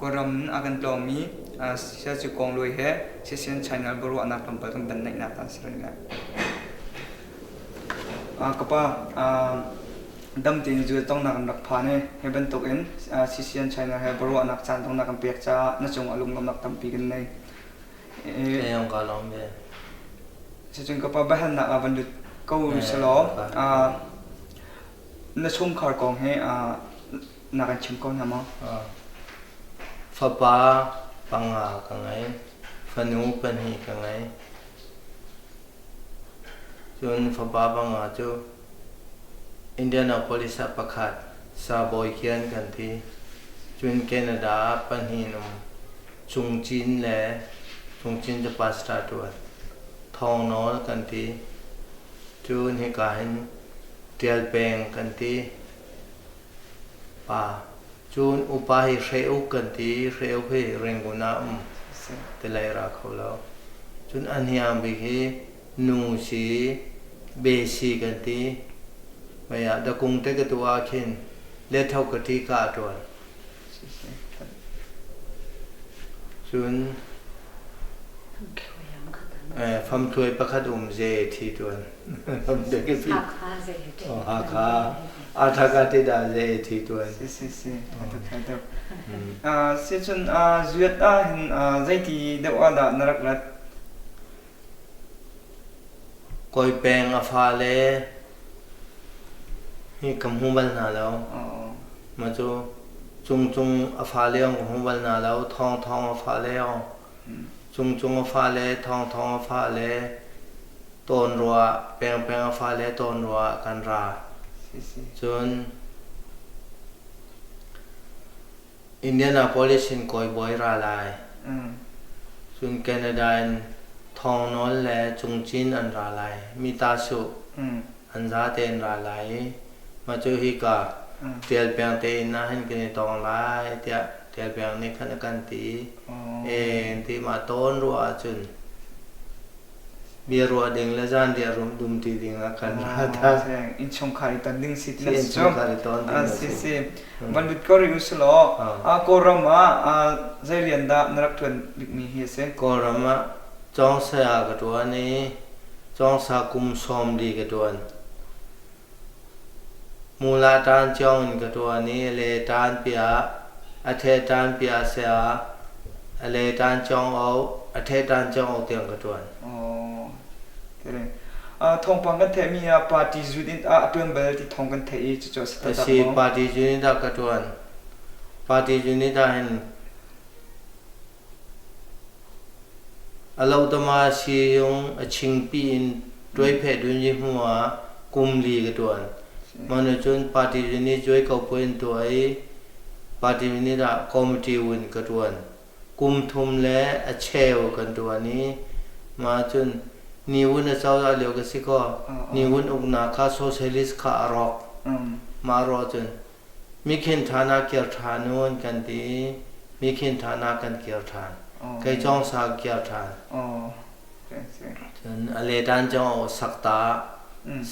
Kawlram in a kan tlawngmi Siaci Kawng Luai he CCN China biaruahnak tlawmpal kan van neihnak kan si rih lai. Ka pa, dam tein zual tongnak an rak phan i hi bantuk in CCN China he biaruahnak caan tongnak kan pek caah na cung ah lunglawmhnak tampi kan nei. Eyong ka lawm ve. Cucun ka pa biahalnak ah van lut ko selaw na chungkhar kong he na kan chim ko hna maw? Fapa panga ka ngei, fanu pahnih ka ngei. Cun fapa panga cu Indianapolis ah pakhat, Sabawi Kian kan ti. Cun Canada ah pahnih an um. Cung Cin le Cung Cin cu pastor ṭuan. Thawng Nawl kan ti. Cun hika hin Ṭial Peng kan ti. Pa. Cun upa hi Hre Uk kan ti. Hre Uk hi Rangoon ah um. Tilei ra kho lo. Cun a hniang bik hi nu si, be si kan ti. Mei ah dakung te ka tuah ah khin letho ka ṭi ka a ṭuan. Cun famthuai pakhat um ze thi tuan. Hakha Hakha te dah ze thi tuan. Si si si tuk Si cun zuat ah hin zeiti deuh ah dah na rak rat? Kawi peng a fale hi ka hmu bal hna lo. Mah cu Cungcung a fale zong ka hmu bal hna lo. Thawngthawng a fale zong. Cungcung a fale, Thawngthawng a fale, Tawnrua, Pengpeng a fale Tawnrua ah kan ra. Cun Indianapolis in Kawi Bawi ra lai. Cun Canada in Thawng Nawl le Cung Cin an ra lai. Mita Suh an zate an ra lai i mah cu hika Ṭial Peng te inn ah hin kan i tong lai tiah Ṭial Peng nih khan a kan ti. E ti mah tawn ruah ahcun Bia ruah ding le zanriah rum dum ti ding ah kan ra ta. Innchungkhar i ton ding si ti Innchungkhar i ton ding si. Si. Van lut ko rih usulaw Kawlram ah zei rian dah na rak ṭuan bikmi hi a si? Kawlram ah cawngsa ka ṭuan i cawngsa kum 40 ka ṭuan. Mula ṭan ciong in ka ṭuan i le ṭan piah a the ṭan piah sia a le ṭan ciong o a the ṭan ciong o tiang ka ṭuan. Oh, thawngpang kan theihmi ah party unit ah a ṭuan bal ti thawng kan theih i cucu a si taktak Si party unit ah ka ṭuan. Party unit ah hin a lotama siyung a chingpi in ṭuai dun yi hmu ah kum li ka ṭuan. Mah cun party unit cuai ko puai in tuah i party unit ah committee win ka ṭuan. Kum thum le a cheu kan ṭuan i mah cun Ni Wun a cozah lio ka si kaw Ni Wun uknak kha socialist kha a rawk. Mah rawh cun Mikhin ṭhan ah kir ṭhan u an kan ti i mikhin ṭhan ah kan kir ṭhan. Kei cawng sa ka kir ṭhan. Cun a letan cawng sakta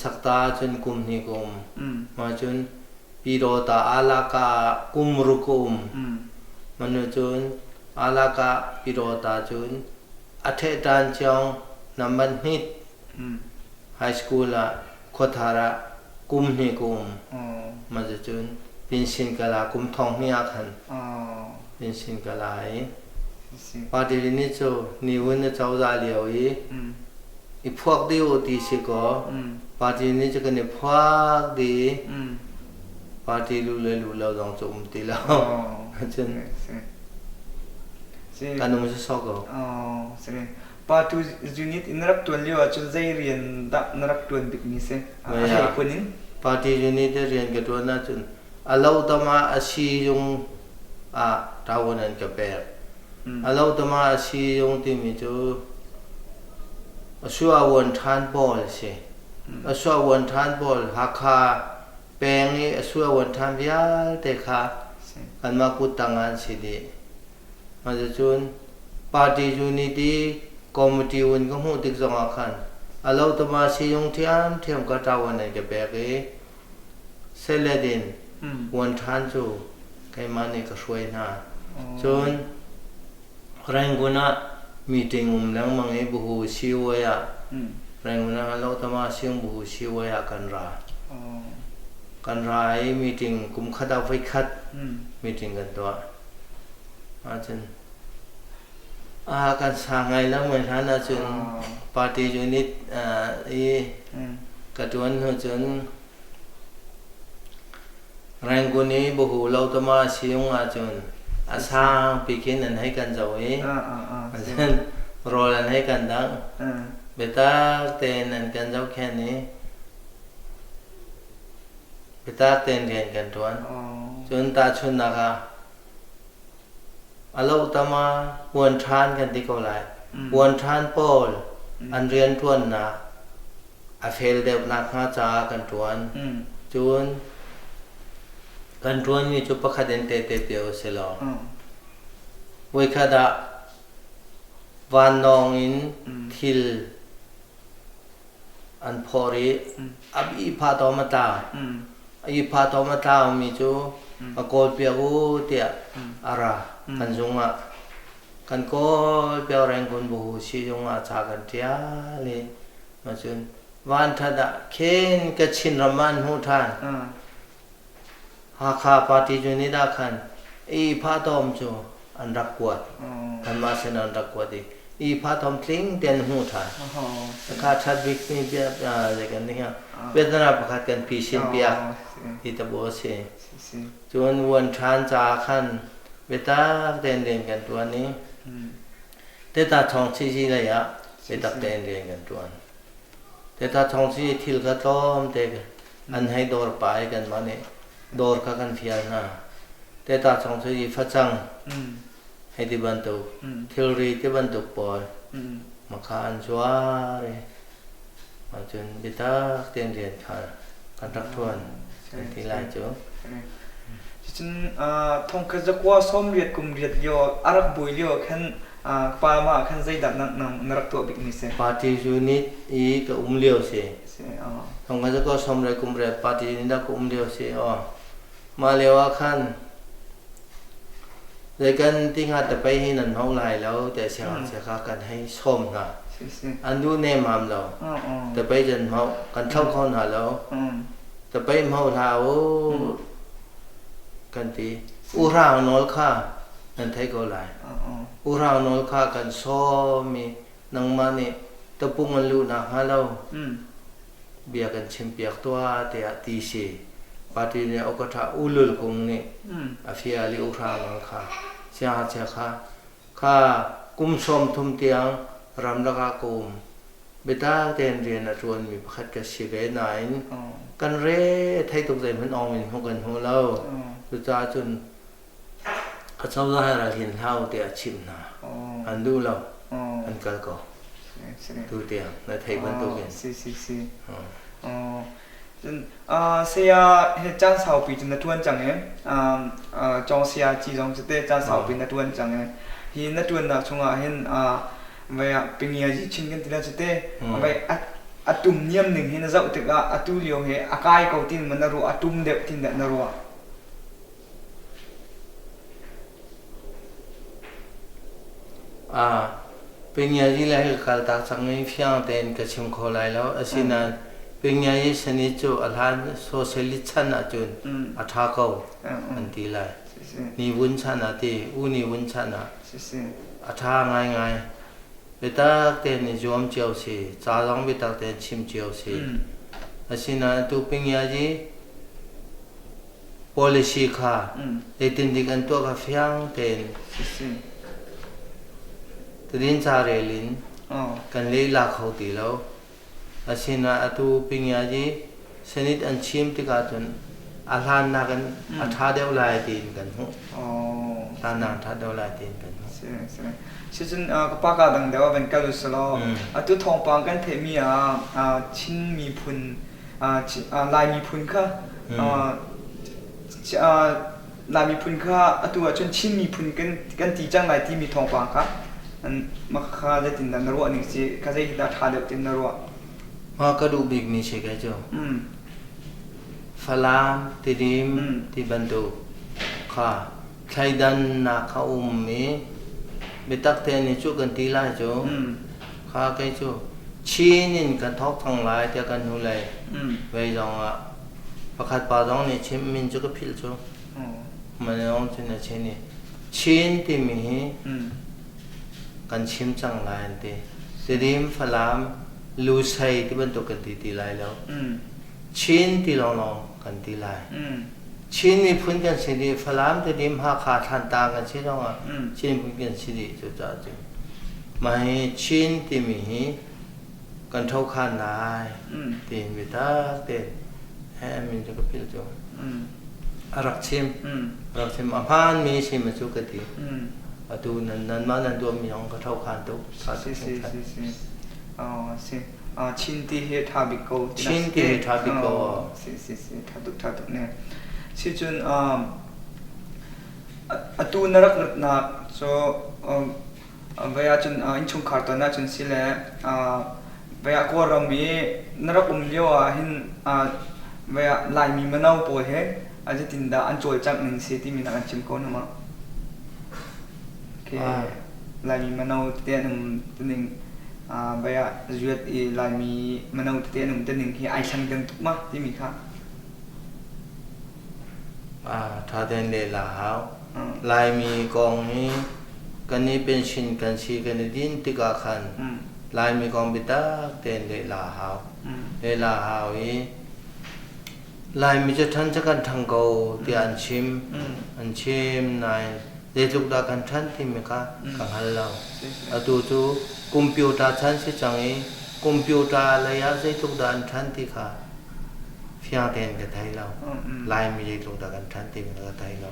sakta cun kum hnih ka um. Mah cun Pyidawta alaka kum ruk ka um. Manu cun alaka Pyidawta cun a ṭhehṭan ciong number hnit high school ah khuathar ah kum hnih ka um. Mah cucun pension ka la kum thong hnih ah khan pension ka la i party nih cu Ni Win a cozah lio i i phuak dih u ti si kaw party nih cu kan i phuak dih i party lu le lu lo zong cu um ti lo. Cun kan um sawsawh ko. Party unit in na rak ṭuan lio ahcun zei rian dah na rak ṭuan bikmi si? A hleikhun in? Party unit i rian ka ṭuan ahcun a lodam ah a siizung ah ṭavuan an ka pek. A lodam ah a siizung timi cu a suavuan ṭhan pawl a si. A suavuan ṭhan pawl Hakha peng i a suavuan ṭhan vialte kha kanmah kuttang ah an si dih. Cuticun party unity committee un ka hmuh tik zongah khan a lotama siyung ṭhiamṭhiam ka ṭavuan an ka pek i Seledin uan ṭhan cu keimah nih ka hruai hna. Cun Rangoon ah meeting um lengmang i buhu siwai ah Rangoon ah Lotama Siang buhu siwai ah kan ra. Kan ra i meeting kum khat ah voikhat meeting kan tuah. Ahcun kan sang ngai lo mai hlan ahcun party unit i ka tuan hnu cun Rangoon i buhu Lotama Siung ahcun a sangpi khin an hei kan zoh i cun rawl an hei kan dangh. Biatak tein an kan zohkhenh i biatak tein rian kan ṭuan. Cun tahchunhnak ah a lohtama puan ṭhan kan ti ko lai. Puan ṭhan pawl an rianṭuannak a fel deuh nakhnga caah kan ṭuan. Cun kan ṭuanmi cu pakhat in tehte pio a si lo. Voikhat ah vanlawng in thil an phawr i a ihphah tawm a tla. A ihphah tawm a tlaumi cu ka kawlpiak u tiah a ra kan zung ah. Kan kawl piak Rangoon buhu sizung ah ca kan ṭial i cun vanṭhat ah khin Kachin ram ah an hmuh ṭhan. Hakha party cu ni dah khan ihphah tawm cu an rak kuat. Anmah sin an rak kuat i ihphah tawm tling tein an hmuh ṭhan. Kha ṭhat bik mi bia zei kan ti hnga biatana pakhat kan phisin piak ti tabu a si. Cun vuan ṭhan caah khan biatak tein rian kan ṭuan i Teta Thawng Cizi lei ah biatak tein rian kan ṭuan. Teta Thawng Cizi thil kha tlawmte an hei dawr pah i kanmah nih dawr kha kan fial hna. Teta Thawng Cizi facang hei ti bantuk thilri ti bantuk pawl makha an zuar i Ahcun biatak tein rian kha kan rak ṭuan kan ti lai cu. Cucun thongkhat zakua 80 kum riat lio a rak buai lio khan pa ma khan zeidah na rak tuah bikmi si? Party unit i ka um lio si. Thongkhat zakua 80 kum riat party unit ah ka um lio si. Mah lio ah khan zei kan ti hnga te pei hi nan hmang lai lo tiah siangngakchia kha kan hei sawm hna. An duh nemmam lo. Te pei can hmauh kan thlo kho hna lo. Te pei hmau hlah u kan ti. Uhrang nawl kha nan thei ko lai. Uhrang nawl kha kan sawm i nangmah nih tapung an luh nakhnga lo bia kan chimpiak tuah tiah ti si. Party nih Okatha Ulul Kung nih a fial i uhra kha siangngakchia kha kha kum 30 tiang ramlak ah ka um. Biatak tein rian a ṭuanmi pakhat ka si ve nain kan re thei tuk zeihmanh ong in hmuh kan hmu lo. Cucaah cun a cozah he ral hin hlah u tiah a chimh hna. An duh lo. An kal ko. Tu tiang na theih bantukin. Si si si. Cun saya he caan saupi cu na ṭuan cang i cawng saya ci zong cu teh caan saupi na ṭuan cang i hi na ṭuannak chungah hin vai ah pingiazi chin kan ti la cu teh vai a tum niam ning hi na zoh tikah atu lio he a kai ko tin ma na ruah a tum deuh tin dah na ruah? Pingiazi le hi ka kaltak cang i fiang tein ka chim kho lai lo. Asinain Pingiazi sani cu a hlan socialist chan ahcun a ṭha ko an ti lai. Ni Wun chan ah ti, U Ni Wun chan ah a ṭha ngaingai. Biatak tein i zuam cio si, ca zong biatak tein chim cio si. Asinain atu Pingiazi Policy kha zeitindik an tuah kha fiang tein tadinca rel in kan lehla kho ti lo. Asinain atu Pingiazi Senate an chim tikah cun a hlannak in a ṭha deuh lai tiin kan hmuh. Hlannak ṭha deuh lai tiin kan hmuh. Sicun ka pa ka dang deuh ah van kal usalaw atu thawngpang kan theihmi ah Chin miphun Lai miphun kha Lai miphun kha atu ahcun Chin miphun kan ti cang lai timi thawngpang kha mah kha zeitindah na ruah ning si kha zeitindah ṭha deuh tin na ruah? Mah ka duh bikmi si kai cu Falam, Tidim ti bantuk kha. Thleidannak a um i biatak tein nih cu kan ti lai cu kha kei cu Chin in kan thawk cang lai tiah kan hnulei vei zong ah pakhat pa zong nih chim min cu ka philh cu Manong cun a chin i Chin timi hi kan chim cang lai an ti. Tedim, Falam, Lusei ti bantuk kan ti ti lai lo. Chin ti lawnglawng kan ti lai. Chin miphun kan si dih, Falam, Tedim, Hakha, Thlantlang kan si zongah Chin miphun kan si dih cucaah cun mah hi Chin timi hi kan ṭhokhan lai tiin biatak tein he min cu ka philh cu. A rak chim. A rak chim. A hmaanmi sim cu ka ti. Atu nan nanmah nan tuahmi zong ka ṭhokhan tuk. Si si si si. Si. Chin ti hi ṭha bik ko. Chin ti hi ṭha bik ko. Si si si ṭha tuk ṭha tuk ne. Si cun atu na rak ratnak cu vai ahcun innchungkhar ton ahcun si le vai ah Kawlram i na rak um lio ah hin vai ah Laimi mino pawl he zeitindah an cawlcangh ning si timi na kan chim ko na ma? Laimi mino tete an um tining vai ah zuat i Laimi mino tete an um tining hi ai thleng ding tuk ma timi kha. Ṭha tein lehla a hau. Laimi kong hi kan i pension kan si kan i din tikah khan Laimi kong biatak tein lehla a hau. Lehla a hau i Laimi cu ṭhan cu kan ṭhang ko tiah an chim. An chim nain zeitluk dah kan ṭhan timi kha ka hngal lo. Atu cu computer chan si cang i computer lei ah zeitluk dah an ṭhan ti kha fiang tein ka thei lo. Laimi zeitluk dah kan ṭhan timi ka thei lo.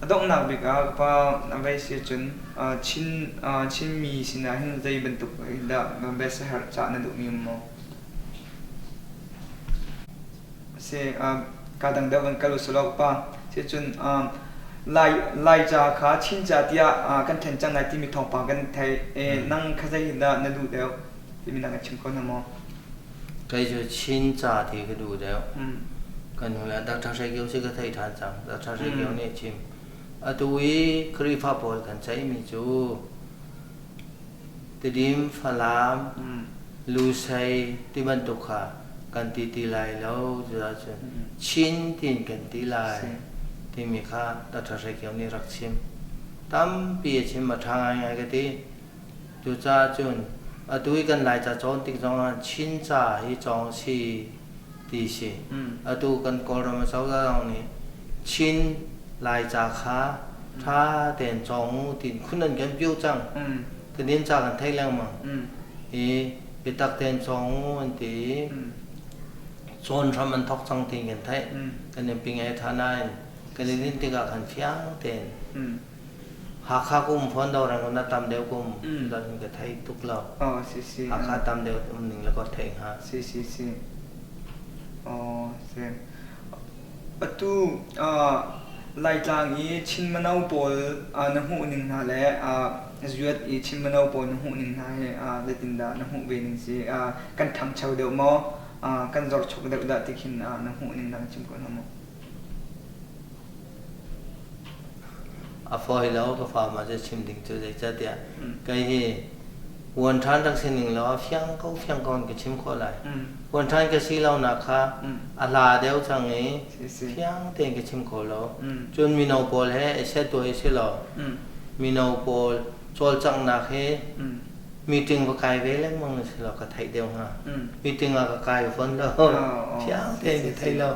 A donghnak bik ah ka pa na vei si ahcun Chin Chinmi sinah hin zei bantuk dah biasaherh cah na duhmi um maw? Si kaa dang deuh van kal usih law ka pa. Si cun Lai Laica kha Chinca tiah kan ṭhen cang lai timi thawngpang kan theih. Nang kha zei dah na duh deuh timi na kan chim kho hna maw? Kei cu Chinca ti ka duh deuh. Kan hnu le Dr. Hre Kio si ka theih ṭhan cang. Dr. Hre Kio nih a chim. Atu i Khrihfa pawl kan ceihmi cu Tidim, Falam, Lusei ti bantuk kha kan ti ti lai lo cucun Chin tiin kan ti lai timi kha Dr. Hre Kio nih rak chim. Tampi a chim a ṭha ngaingai ka ti. Cucaah cun atu i kan Laica cawn tik zongah Chin ca hi cawng si ti si. Atu kan Kawlram acozah zong nih Chin Laica kha ṭha tein cawng u tiin khun an kan pio cang. Tadin ca kan theih lengmang. I biatak tein cawng u an ti i cawn hram an thawk cang tiin kan theih. Kan in ping ai ṭha nain kan i dinh tikah khan fiang tein Hakha ka um fawn do reng na tam deuh kum zan ka thei tuk lo. Oh si si. Hakha tam deuh um ning le ka theih hnga. Si si si. Oh si. Atu Laitlang i Chin mino pawl na hmuh ning hna le zuat i Chin mino pawl na hmuh ning hna hi zeitindah na hmuh ve ning si? Kan ṭhangcho deuh maw? Kan zorchuk deuh dah ti khin na hmuh ning na kan chim ko hna maw? A fawi lo ka fa mah cu chim ding cu zeicahtiah kei hi uan ṭhan rak si ning law fiang ko fiang ko in ka chim khawh lai. Uan ṭhan ka si lonak kha a hla deuh cang i fiang tein ka chim kho lo. Cun mino pawl he i set tuah i si law mino pawl cawlcanghnak hi meeting va kai ve lengmang na si law ka theih deuh hnga. Meeting ah ka kai fawn lo. Fiang tein ka thei lo.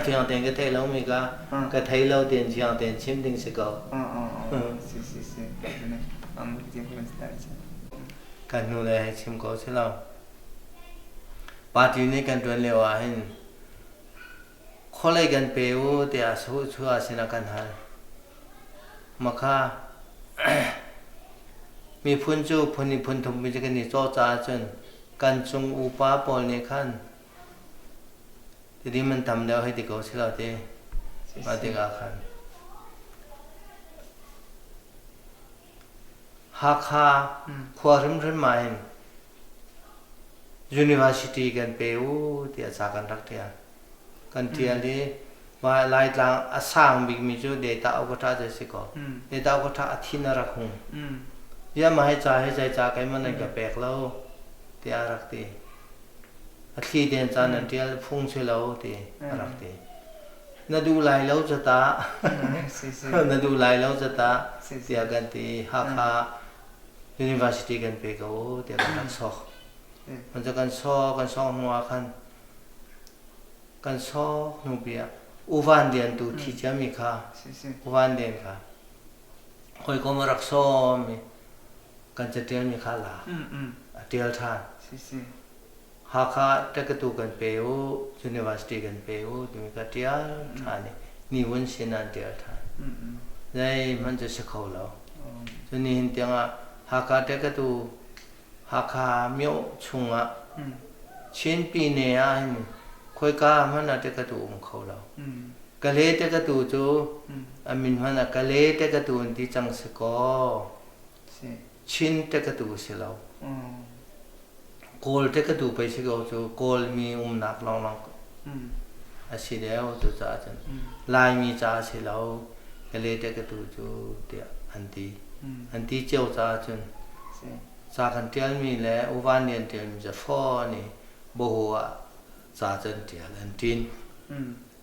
Fiang tein ka theih lomi ka ka thei lo tein fiang tein chim ding si ko. Si si si. Kan hnu le hei chim ko si lo. Party nih kan ṭuan lio ah hin khualei kan pe u tiah chuah sinah kan hal. Makha miphun cu phun in phun thum kan i cawh caah cun kan cung upa pawl nih khan Tidim an tam deuh hei ti ko si lo ti. Mah tikah khan Hakha khua hrimhrim ah hin University kan pe u tiah ca kan rak ṭial. Kan ṭial i mah Laitlang a sang bikmi cu Data Okata cu a si ko. Data Okata a thin a rak hung. Ziah mah hi ca hi zei ca keimah nan ka pek lo tiah a rak ti. A thli tein ca nan ṭial phung si lo ti a rak ti. Na duh lai lo ca ta na duh lai lo ca ta tiah kan ti. Hakha University kan pe ko tiah kan rak sok. Kan cu kan sok kan sok hnu ah khan kan sok hnu pi ah Uvan Lian tu thi ciami kha Uvan Lian kha hawikom a rak sawm i kan catialmi kha la a tial ṭhan. Hakha Takatu kan pe u, University kan pe u timi ka tial ṭhan i niwun sin an tial ṭhan. Zeihmanh cu si kho lo. Cu nihin tiangah Hakha Takatu Hakha myo chungah Chin Pyine ah hin khoika hmanh ah Takatu um kho lo. Kale Takatu cu a min hmanh ah Kale Takatu an ti cang si kaw Chin Takatu si lo. Kawl Takatu pei si ko cu Kawlmi umnak lawnglawng a si deuh cucaah cun Laimi ca a si lo Kale Takatu cu tiah an ti. An ti cio caah cun ca kan ṭialmi le uvan nih an ṭialmi cu fawn i boho ah ca cu an ṭial an ṭin.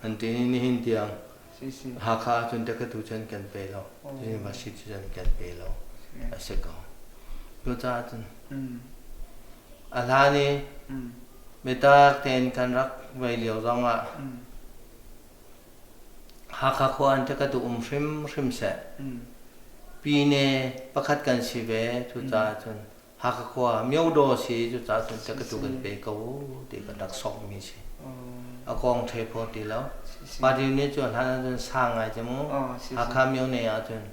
An ṭin i nihin tiang Hakha ahcun Takatu cu an kan pe lo. University cu an kan pe lo. A si ko. Cucaah cun a hlan i biatak tein kan rak vei lio zongah Hakha khua an Takatu um hrimhrim seh. Pine pakhat kan si ve cucaah cun Hakha khua Myodaw si cucaah cun Takatu kan pe ko ti kan rak sokmi si. A kong ṭhe phaw ti lo. Party nih cu hlan ahcun sang ngai cu mu. Hakha myone ahcun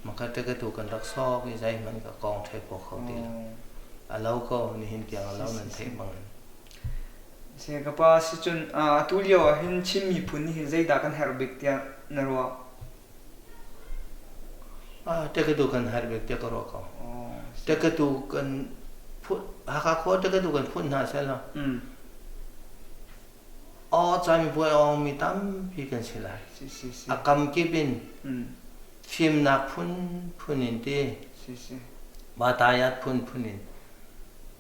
maka Takatu kan rak sok i zeihmanh ka kong ṭhe phaw kho ti lo. A lo ko nihin tiang a lo nan theih bangin. Si ka pa si cun atu lio ah hin Chin miphun nih hin zeidah kan herh bik tiah na ruah? Tekatu kan herh bik tiah ka ruah ko. Tekatu kan phut Hakha khua tekatu kan phut hna seh law aw camipuai awng mi tampi kan si lai. A kam kip in fimnak phun phun in ti batayat phun phun in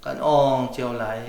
kan awng cio lai.